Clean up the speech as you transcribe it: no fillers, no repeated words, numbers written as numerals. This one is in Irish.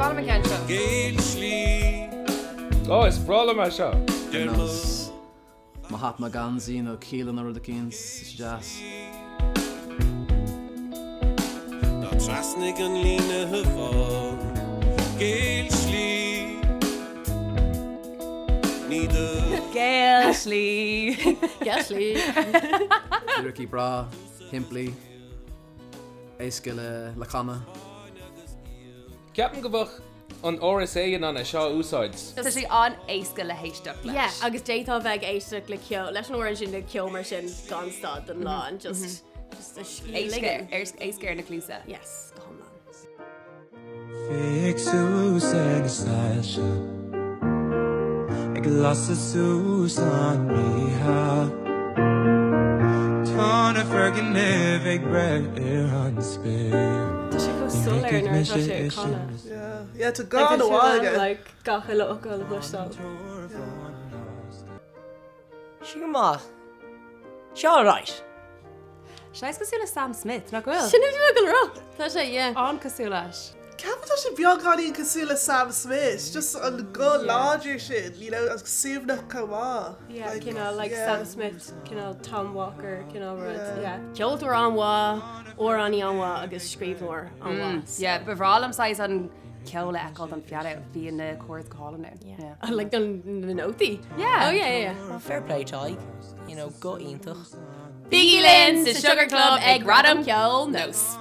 Breá liom an ceann seo. Géill slí. Ó, is breá liom é seo. Deir mo. Mahatma Gandhi nó Kíla nó rud eicínt, is deas. Ná trasnaigh an líne bhán. Géill slí. Ní do. Géill slí. Géill slí. Liricí breá, shimplí, éasca le canadh. Ceapaim go bheadh an RSA in ann é seo a úsáid. Tá sé an-éasca le héisteacht leis. Yeah, agus d'fhéadfá bheith ag éisteacht le ceol, leis an amhrán sin le ceol mar sin gan stad don lá and just, just a scíth a ligean. Éasca ar na cluasa. Yes, go hiomlán. Féach suas ar na soilse Ag lasadh suas an oíche Tá na foirgnimh ag breith ar an spéir Tá sé chomh soiléir nuair atá sé ag canadh. Yeah, yeah, tá guth an-mhaith aige. Like gach uile fhocal a chloisteáil. Sé go maith. Sé alright. Saghas cosúil le Sam Smith, nach bhfuil? Sin a bhí mé ag dul a rá. Tá sé, yeah. An-cosúil leis. Ceapaim tá sé beagáinín cosúil le Sam Smith, just an guth láidir sin, you know, agus suaimhneach chomh maith. Yeah, cineál like Sam Smith, cineál Tom Walker, cineál rud, yeah. Ceoltóir an-mhaith, amhránaí an-mhaith agus scríbhneoir an-mhaith. Yeah, ba bhreá liom saghas an ceol a fheiceáil don phianó, bhí na chords go hálainn ann. Yeah. Like don na nótaí? Yeah. Oh yeah, yeah, yeah. Well, fair play Tadhg, you know, guth iontach. Bígí linn sa Sugar Club ag Gradam Ceoil NÓS!